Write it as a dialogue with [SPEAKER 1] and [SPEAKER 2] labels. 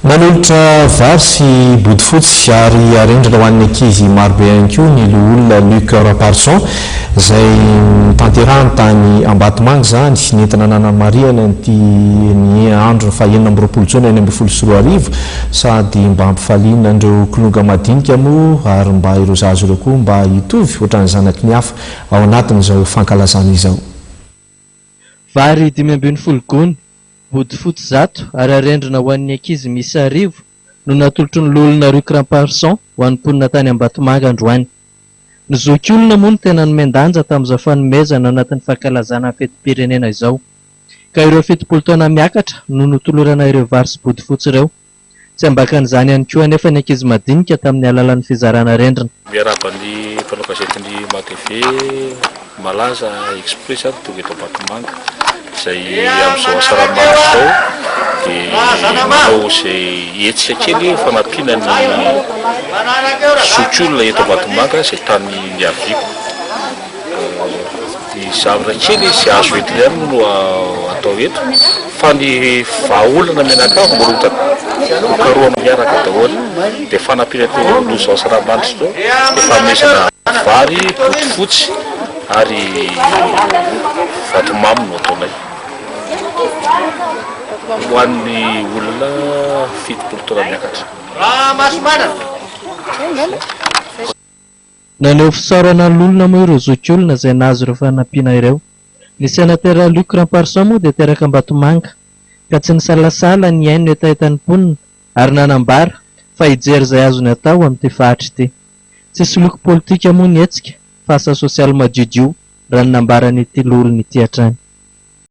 [SPEAKER 1] Nanolotra vary sy bodofotsy ary arendrina ho an'ny ankizy marobe ihany koa ny loholona Luc Ramparison izay notanterahiny tany Ambatomanga izany nentina nanamarihana ity ny andro faha 26 jona 2016 sady mba hampifaliana an'ireo kilonga madinika moa ary mba ireo zaza ireo koa mba hitovy ohatran'ny zanaky ny hafa ao anatin'izao fankalazana izao.
[SPEAKER 2] Vary 15 gony, bodofotsy 100 ary arendrina ho an'ny ankizy miisa 1000 no natolotry ny loholona Luc Ramparison ho an'ny mponina tany Ambatomanga androany. Ny zokiolona moa no tena nomen-danja tamin'izao fanomezana ao anatin'ny fankalazana ny fetim-pirenena izao. Ka ireo 70 taona miakatra no notolorana ireo vary sy bodofotsy ireo. Tsy ambakan'izany ihany koa anefa ny ankizy madinika tamin'ny alalan'ny fizarana arendrina.
[SPEAKER 3] Miarahaba ny mpanao gazetin'ny MATV Malaza Express ary tonga eto Ambatomanga izay amin'izao asaramanitra izao dia manao izay hetsika kely fanampiana ny zokiolona eto Ambatomanga izay tany niaviako. Ny zavatra kely izay azo entina ihany moa no atao eto fa ny vahaolana mianakavy mbola ho hokarohana miaraka daholo. Dia fanampiana eto Loza Asaramanitra izao dia fanomezana vary, bodofotsy ary vatomamy no ataonay ho an'ny olona 70 taona miakatra.
[SPEAKER 2] Naneho fisaorana ny olona moa ireo zokiolona izay nahazo ireo fanampiana ireo. Ny senatera Luc Ramparison moa dia teraka Ambatomanga ka tsy nisalasala nihaino ny hetahetan'ny mponina ary nanambara fa hijery izay azony atao amin'ity faritra ity. Tsy soloky politika moa ny hetsika fa asa sosialy madiodio raha ny nambaran'ity loholona ity hatrany.